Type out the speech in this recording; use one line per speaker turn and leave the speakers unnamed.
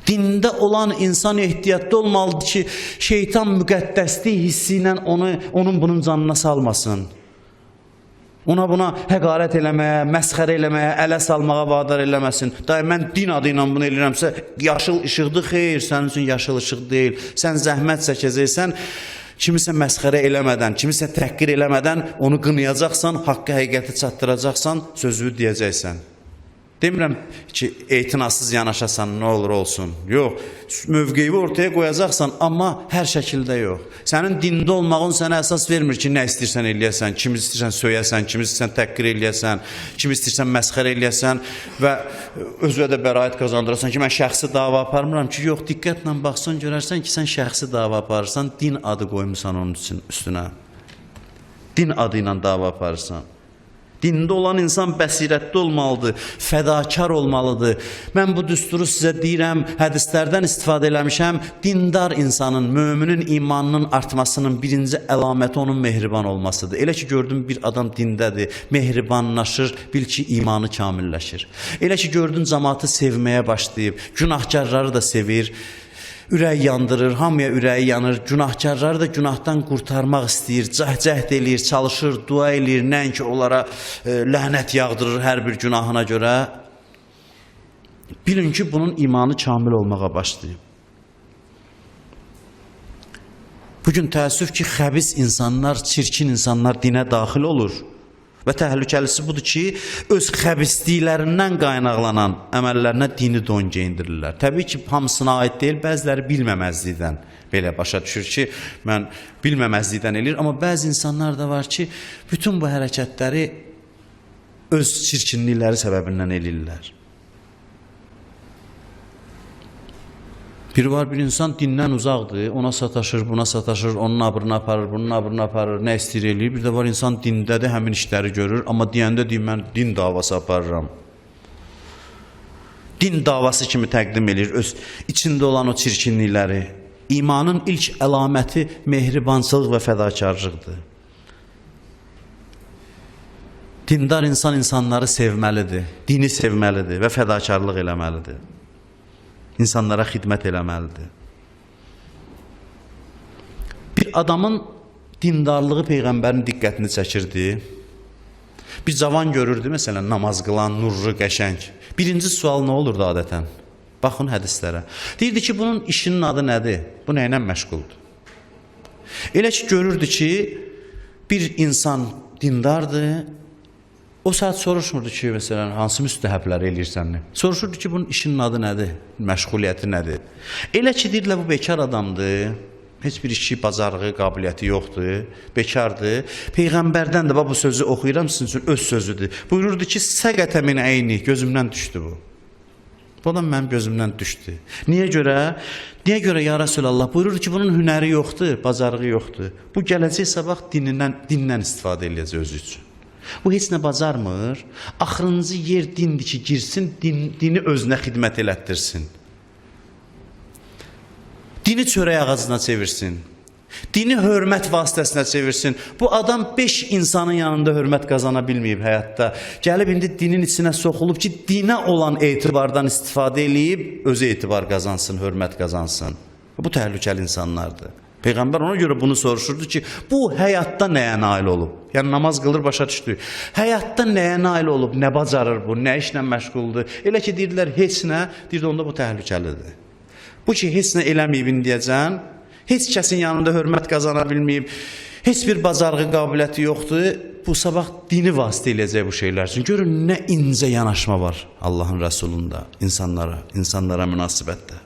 Dində olan insan ehtiyatlı olmalıdır ki, şeytan müqəddəslik hissi ilə onu, onun bunun canına salmasın. Ona buna həqarət eləməyə, məsxərə eləməyə, ələ salmağa vadar eləməsin. Dayı, mən din adı ilə bunu eləyirəmsə, yaşıl işıqdır, xeyr, sənin üçün yaşıl işıq deyil. Sən zəhmət çəkəcəksən, kimisə məsxərə eləmədən, kimisə təhqir eləmədən onu qınayacaqsan, haqqı həqiqəti çatdıracaqsan, sözünü deyəcəksən. Demirəm ki, etinasız yanaşasan, nə olur olsun. Yox, mövqeyini ortaya qoyacaqsan, amma hər şəkildə yox. Sənin dində olmağın sənə əsas vermir ki, nə istəyirsən eləyəsən, kimi istəyirsən söyəsən, kimi istəyirsən təhqir eləyəsən, kimi istəyirsən məsxərə eləyəsən və özünə də bəraət qazandırasan ki, mən şəxsi dava aparmıram ki, yox, diqqətlə baxsan görərsən ki, sən şəxsi dava aparırsan, din adı qoymusan onun üçün üstünə. Din adı ilə dava aparırsan. Dində olan insan bəsirətli olmalıdır, fədakar olmalıdır. Mən bu düsturu sizə deyirəm, hədislərdən istifadə eləmişəm. Dindar insanın, möminin imanının artmasının birinci əlaməti onun mehriban olmasıdır. Elə ki gördün bir adam dindədir, mehribanlaşır, bil ki imanı kamilləşir. Elə ki gördün cəmaatı sevməyə başlayıb, günahkarları da sevir. Ürək yandırır, hamıya ürəyi yanır, günahkarları da günahdan qurtarmaq istəyir, cəhd eləyir, çalışır, dua eləyir, nəinki onlara lənət yağdırır hər bir günahına görə. Bilin ki, bunun imanı kamil olmağa başlayıb. Bugün təəssüf ki, xəbis insanlar, çirkin insanlar dinə daxil olur. Və təhlükəlisi budur ki, öz xəbisliklərindən qaynaqlanan əməllərinə dini don geyindirirlər. Təbii ki, hamısına aid deyil, bəziləri bilməməzlikdən belə başa düşür ki, mən bilməməzlikdən eləyir, amma bəzi insanlar da var ki, bütün bu hərəkətləri öz çirkinlikləri səbəbindən eləyirlər. Bir var bir insan dindən uzaqdır, ona sataşır, buna sataşır, onun abrını aparır, bunun abrını aparır, nə istəyir eləyir. Bir də var insan dindədir, həmin işləri görür, amma deyəndə deyir, mən din davası aparıram. Din davası kimi təqdim eləyir öz içində olan o çirkinlikləri. İmanın ilk əlaməti mehribançılıq və fədakarlıqdır. Dindar insan insanları sevməlidir, dini sevməlidir və fədakarlıq eləməlidir. İnsanlara xidmət eləməlidir. Bir adamın dindarlığı peyğəmbərin diqqətini çəkirdi. Bir cavan görürdü, məsələn, namaz qılan, nurlu, qəşəng. Birinci sual nə olurdu adətən? Baxın hədislərə. Deyirdi ki, bunun işinin adı nədir? Bu nə ilə məşğuldur? Elə ki, görürdü ki, bir insan dindardır. O saat soruşmurdu ki, məsələn, hansı müstəhəbləri eləyirsən? Soruşurdu ki, bunun işinin adı nədir? Məşğuliyyəti nədir? Elə ki, deyirdilər, bu bekar adamdır. Heç bir işi, bacarığı, qabiliyyəti yoxdur, bekardır. Peyğəmbərdən də bax bu sözü oxuyuram sizin üçün, öz sözüdür. Buyururdu ki, səqətə min əyni, gözümdən düşdü bu. Bu adam mənim gözümdən düşdü. Niyə görə? Niyə görə ya Rəsulallah? Buyurur ki, bunun hünəri yoxdur, bacarığı yoxdur. Bu gələcək sabah dindən istifadə eləyəcək özü üçün. Bu heç nə bacarmır. Axırıncı yer dindir ki, girsin, dini özünə xidmət elətdirsin. Dini çörək ağacına çevirsin. Dini hörmət vasitəsinə çevirsin. Bu adam 5 insanın yanında hörmət qazana bilməyib həyatda. Gəlib indi dinin içinə soxulub ki, dinə olan etibardan istifadə eləyib, özü etibar qazansın, hörmət qazansın. Bu təhlükəli insanlardır. Peyğəmbər ona görə bunu soruşurdu ki, bu həyatda nəyə nail olub? Yəni namaz qılır, başa düşdü. Həyatda nəyə nail olub, nə bacarır bu, nə işlə məşğuldur? Elə ki, deyirdilər heç nə, deyirdi onda bu təhlükəlidir. Bu ki, heç nə eləməyib indiyəcən, heç kəsin yanında hörmət qazana bilməyib, heç bir bacarığı, qabiliyyəti yoxdur, bu sabah dini vasitə eləyəcək bu şeylər üçün. Görün, nə incə yanaşma var Allahın Rəsulunda insanlara, insanlara münasibətdə.